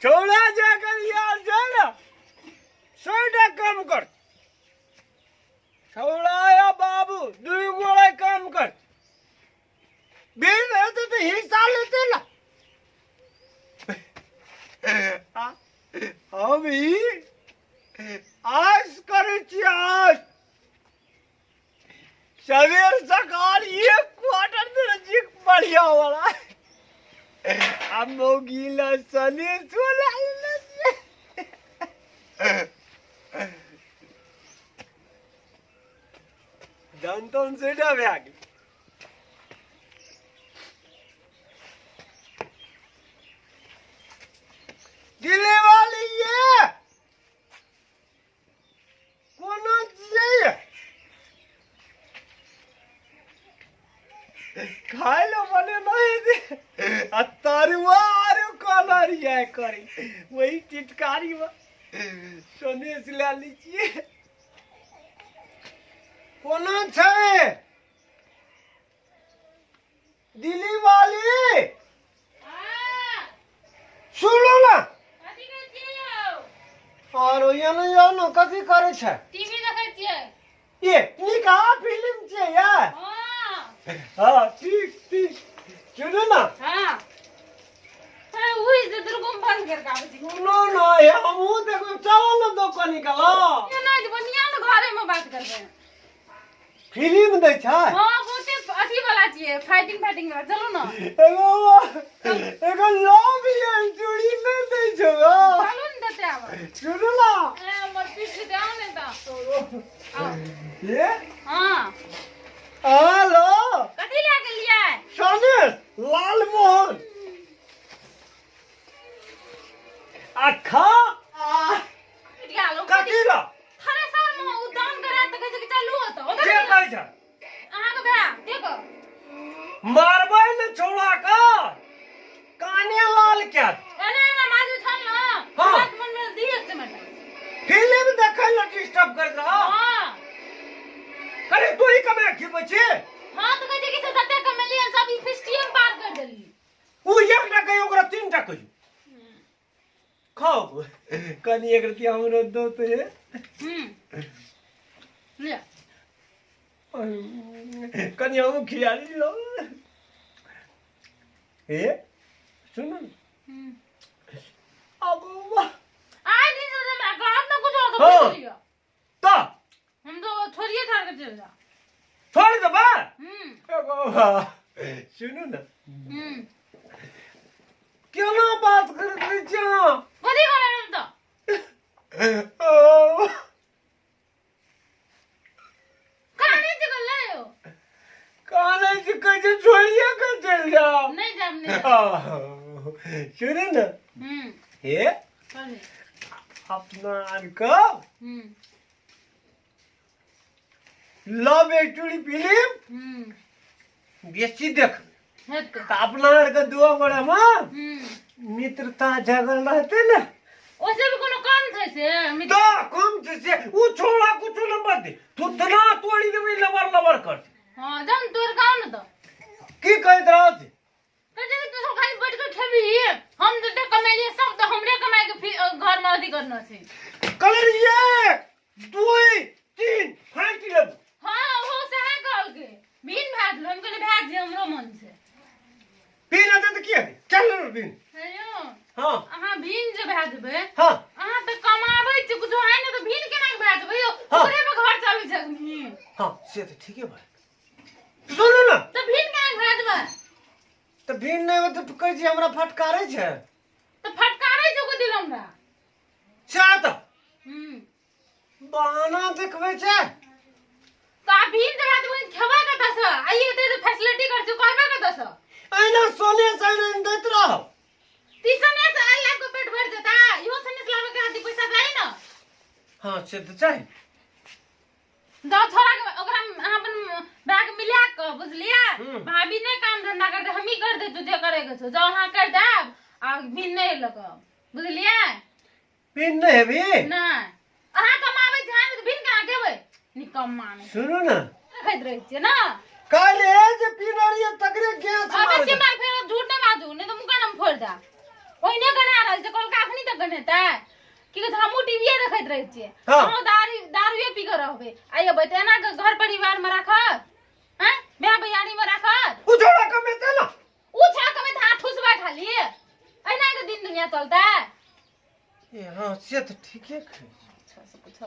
छौड़ा जे कर यार छै ने सौटा काम कर छौड़ा या बाबू दुई गोड़े काम कर बिल हेतै तऽ हिस्सा लेतै ने। हम ई आश करै छी आश सवेर सकाल एक क्वार्टर देने छी बढ़िया वाला आ मौगी ला सने सोला लेने छियै। दंतन सेटा भए गेल। दिल्ली वाली ये कोना छियै खाय लए बने नहीं दे आ तरुआ आरो कोना रिया करी वही टिटकारी में सोने से ले ली छियै। कोना छै दिल्ली वाली? सुनू ना और यहाँ ने जाओ ना कथी करे छै? टीवी देखै छियै। ये निका फिल्म छै यार। हां हां ठीक ठीक सुनू ना। हां अरे ओहि से दुर्गम बंद कर के आबै छी। सुनू ना ये हमहूँ देखबै चलो ना दोकान निकलो। ना बनिया ना घरे में बात करबै। फिल्म दै छै? हां बहुते अथी वाला छियै फाइटिंग फाइटिंग वाला। चलू ना। एगो एगो लव ये चूड़ी नहीं दै छौ गो। चलू ने देते आब। सुनू ना। ए हमर पीठ दाও ने त। आओ। ये हां हेलो कथी लए गेलियै? सनेश लालमोहन आ खा आ कथी ला? थ्रेसर में उ दान करे त कहै छै कि चलू ओतऽ। ओतऽ के कहै छै? अहाँके भाय के कह मारबै ने छौड़ा के काने लाल के। एना एना माजू छल न। हाँ। बात मन में दी एक मिनट। फिल्म देखै लए डिस्टर्ब कर रहा। हां अरे तू ही कमे खिबै छी? हां त कहै छै कि से जते कमेलियै सब ई फिस्टिए में पार कर देलियै। उ एकटा कहियो ओकरा तीनटा कहियो। खाओ कनी एक रति हमरो दो तो ये। ले। कनी हम खिया लो। ए सुन अब आइ दिन से हमरा गात न कुछ और हाँ। तो लियो। तो हम तो छोड़िए छाड़ के चल जा। छोड़ देबा? सुनू ना। केना बात करैत रहै छी अहाँ? कथी करै हम तो? काने छै गल्ला यो। काने छै कहै छै छोड़िए के चलि जाओ। नहीं जाब नहीं जाब। सुनू ना। हे कथी? अपना आरके लव स्टोरी फिल्म बेसी देख हेतै। तऽ अपना आरके दू गोटा मे मित्रता जगल रहतै ने। ओसे भी कोनो काम छै से मित्र? तऽ कम छै से उ छोड़ा कुछो न बदे थुथना तोड़ि देबै लबर लबर कर। हां जम तोड़ गाँव ने तऽ। की कहैत रहौ से? कहै छै कि तू सब खाली बैठ के खेबही हम जते कमेलियै सब तऽ हमरे कमाइ के घर में अथी करना छै। कहले 1 2 3 फाँकि लेबू। हां ओहो सएह कहलकै भीन भए गेल। हम कहलियै भए जे हमरो मन छै। भीन हेतै तऽ की हेतै? चल ने भीन। हे यौ। हां। अहाँ भीन जे भए जेबै। हां। अहाँ तऽ कमाबै छी कुछो आइ ने तऽ भीन केना के भए जेबै यौ? हाँ। ओकरे पर घर चलै छै अखनी। हां से तऽ ठीके बात। सुनू ना। तऽ भीन केना के भए जेबै? तऽ भीन नहि होतै तऽ कहै छी हमरा फटकारै छै। तऽ फटकारै छै ओकर दिल हमरा। सएह तऽ। बहाना देखबै छै। तऽ आब भीन जे भए जेबै खेबै कतऽसँ? आ ई एते जे फैसिलिटी करै छै करबै कतऽसँ? एहिना सोने से एहिना दैत रहब। ती सने से आइ लाख के पेट भरि जेता। इहो सने से लाबे के हाथी पैसा चाही न। हाँ से तऽ चाही। दऽ छोड़ा के ओकरा अहाँ अपन भाय के मिला के बुझलियै? भाभी नहि काम धंधा करतै हमही कर दै छियौ जे करे के छौ। जाउ अहाँ कर देब आ भीन नहि लऽ के बुझलियै? भीन नहि हेबी? नहि अहाँ कमाबै छी तऽ भीन केना खेबै? निकम्मा नहि। सुनू ने। रखैत रहै छियै ने। काल्हि जे पीने रहियै तकरे गैस अबे मारै से मार फेर झूठ रहै छियै। हाँ। अहूँ दारू दारुए पी कऽ रहबै आ एबै तऽ एना कऽ घर परिवार मे राखत? हैं, भाय भैयारी मे राखत? उ छोड़ा कमेतै ना। उ छा कमेतै? अहाँ ठुसबै खाली, एना के दिन दुनिया चलतै? ए हाँ, से तऽ ठीके कहै छी। अच्छा से पूछो।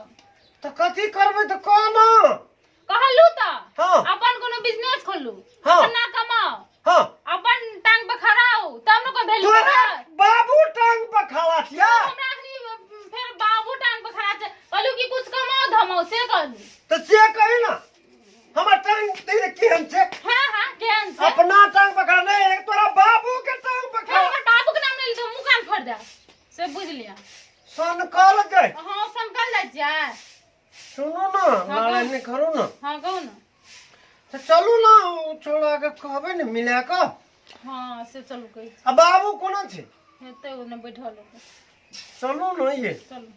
तऽ कथी करबै तऽ कह ना। कहलू तऽ हाँ। अपन कोनो बिजनेस खोलू। हाँ। अपन ना कमाओ। हाँ। अपन टांग पर खड़ा हो तब न कोई वैल्यू तोरा करत। बाबू टांग पर खड़ा छिया। हमरा अखनी फेर बाबू टांग पर खड़ा छै? कहलू कि कुछ कमाओ धमाओ से कहलू। तऽ से कही ना, हमर टांग दे केहन छै? हाँ हाँ, केहन छै? अपना टांग पर खड़ा नहीं, तोरा बाबू के टांग पर फेर खड़ा। हमर बाबू के नाम ले लियौ, मुँह कान फोड़ दे से बुझ लिया। सनकल जाय। हाँ, सनकल जाइ छियै। सुनू ना, नारायण नहीं करू ना। हाँ, कहू ना। तऽ चलू ना, ओ छोड़ा के कहबै ने मिला कऽ। हाँ, से चलू कहै छी। आ बाबू कोना छै? हेतै ओने बैठल होतै। चलू ना ये। चलू।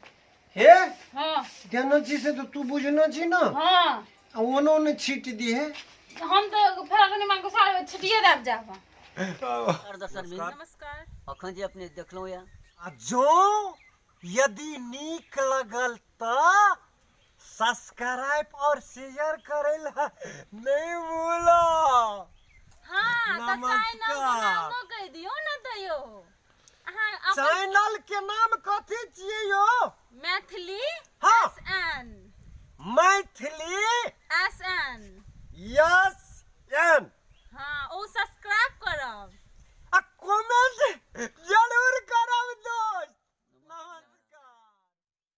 हे। हाँ। देनो छी से तऽ तू बुझनो छी ना। हाँ। आ ओनो ओने छीट दी है। हम तऽ फेर अखनी मांगो साल छुटिए देब जाब। दर्शक नमस्कार। अखन जे अपने देखलहुँ यऽ आ जँ यदि नीक लगल तऽ सब्सक्राइब और शेयर करे ला नहीं भूलो। हाँ, तऽ चैनल के नमस्कार। नामो कहि दियौ ने तैयो अहाँ अपन। चैनल के नाम कथी छियै यो? मैथिली हाँ। S N. Maithili S N. S N. हाँ, ओ सब्सक्राइब कर